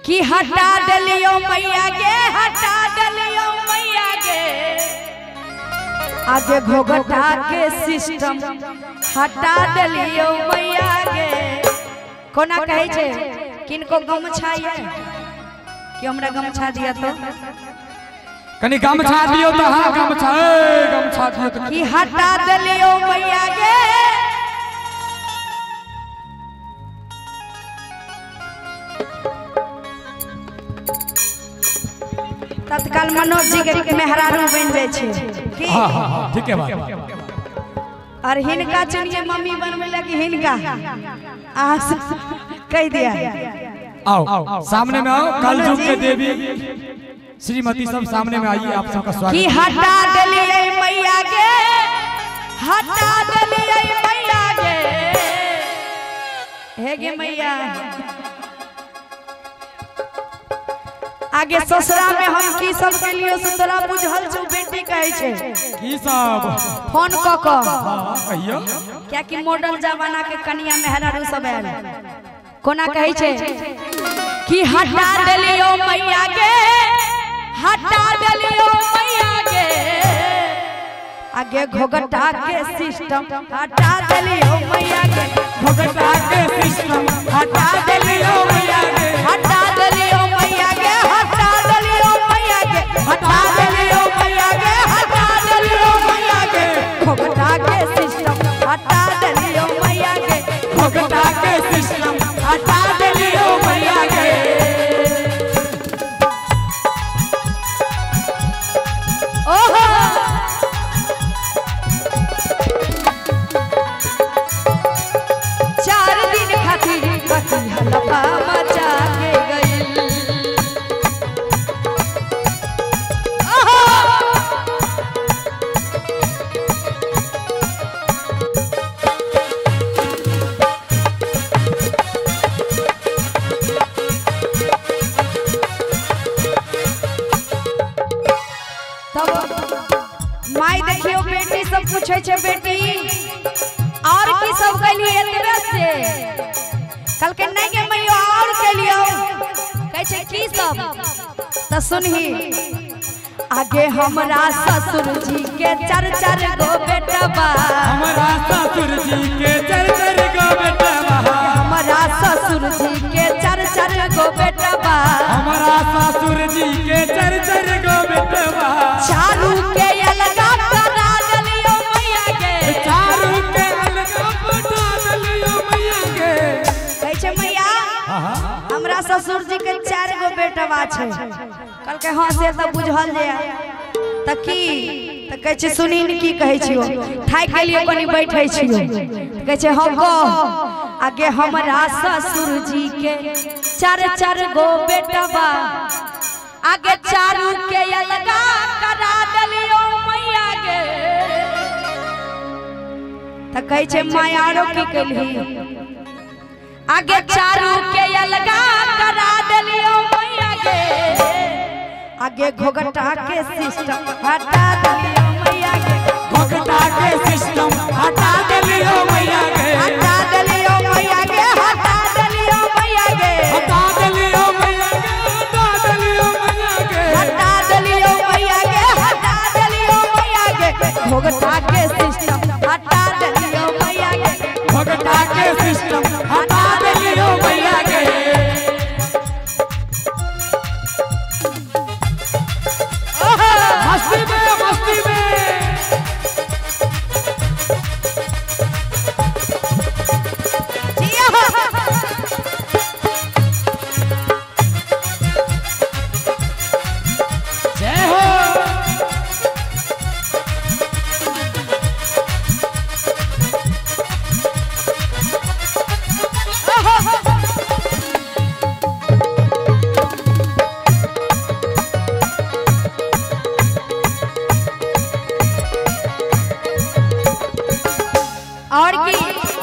कि हटा देलियो मैया गे, हटा देलियो मैया गे, आगे घोघटा के सिस्टम हटा देलियो मैया गे। कोना कहै छै किनको गमछा ये कि हमरा गमछा दिया तो कनी गमछा दियो तो हां गमछा गमछा दियो तो कि हटा देलियो मैया गे। तत्काल मनोज जी के मेहरारू बन जाय छै की। हां हां ठीक है बात। और हिनका चुनिए मम्मी बनबै लगी हिनका आ कह दिया। आओ सामने में आओ, कलयुग के देवी श्रीमती सब सामने में आइए, आप सबका स्वागत। कि हटा देलियै मैया गे, हटा देलियै मैया गे, हे गे मैया। आगे ससुरा में हम की सब के लिए से तोरा बुझल छौ बेटी कहै छै की सब फोन क क कहियो क्या कि मॉडर्न जमाना के कनिया मेहरारू सब आयल। कोना कहै छै कि हटा देलियो मैया गे, हटा देलियो मैया गे, आगे घोघटा के सिस्टम हटा देलियो मैया गे, घोघटा के सिस्टम हटा देलियो मैया गे, हटा देलियो मैया गे, हटा देलियो मैया गे, हटा देलियो मैया गे, हटा देलियो मैया गे, घोघटा के सिस्टम हटा देलियो मैया गे, घोघटा के सिस्टम हटा देलियो मैया गे। ओहो चार दिन खातिर बाकी हलवा मचा के गइल। ओहो तब माई देखियो बेटी सब पूछे छे बेटी और की सब कैली एतबे से कल के नहीं के मैयो और कैलियो कहै छे की सब त सुनही। आगे हमरा ससुर जी के चार चार गो बेटवा, हमरा ससुर जी के चार चार गो बेटवा, हमरा ससुर जी के चार चार गो बेटवा, हमरा ससुर जी के चार चार गो बेटवा, चारू के अलगा करा देलियो मैया गे, चारू के अलगा पटा देलियो मैया गे। कहै छै मैया हमरा ससुर जी के चार गो बेटवा छै। कल के हाँ से त बुझल जे त की त कहै छै सुनी ने की कहै छियो थाकि गेलियो कनी बैठै छियो। कहै छै हम कह आगे हमरा ससुर जी के चार चार गो बेटवा, आगे चारू के अलगा करा देलियो मैया गे। त कहै छै माय आरो की केलही, आगे चारू के अलगा करा देलियो मैया गे, आगे घोघटा के सिस्टम हटा देलियो मैया गे, घोघटा के सिस्टम हटा देलियो मैया गे, हटा देलियो मैया गे, हटा देलियो मैया गे, हटा देलियो मैया गे, हटा देलियो मैया गे, हटा देलियो मैया गे, हटा देलियो मैया गे, घोघटा के सिस्टम हटा देलियो मैया गे, घोघटा के सिस्टम हटा देलियो मैया गे। मस्ती में मस्ती में जय हो।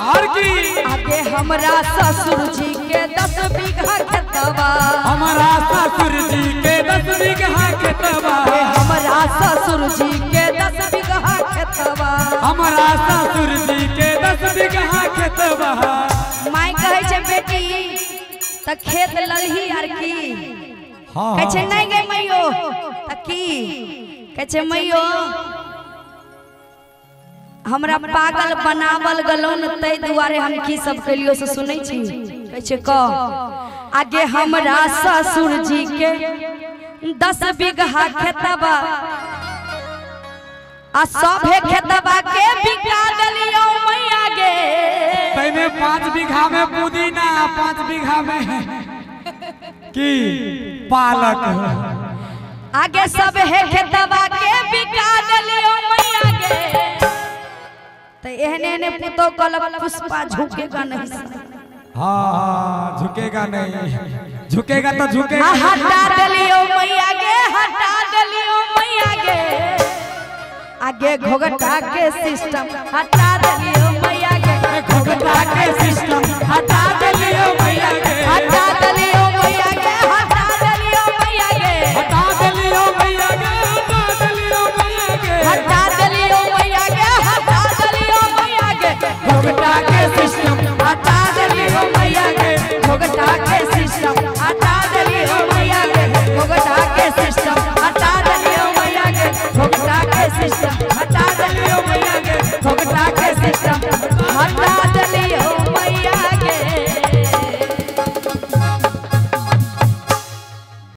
और की आगे हमरा ससुर जी के 10 बीघा खेतवा, हमरा ससुर जी के 10 बीघा खेतवा, हमरा ससुर जी के 10 बीघा खेतवा, हमरा ससुर जी के 10 बीघा खेतवा। माय कहै छै बेटी त खेत ललही आर की कहै छै नहीं गे मैयो त की कहै छै मैयो हमरा पागल बनावल गलो न तै दुआरे हम की सब केलियो से सुनै छी। कहै छै क आगे हमरा ससुर जी के 10 बीघा खेतबा आ सभे खेतबा के बिका देलियो मैया गे। तैमे 5 बीघा में पुदीना 5 बीघा में की पालक। आगे सब हे खेतबा के बिका देलियो मैया गे। तो एहने एहने पुतो कहलक पुष्पा झुकेगा नहीं। हाँ झुकेगा नहीं, झुकेगा तो झुकेगा। हटा देलियो मैया गे, हटा देलियो मैया गे। आगे घोघटा के सिस्टम हटा देलियो मैया गे। घोघटा के सिस्टम हटा देलियो मैया गे। हटा देलियो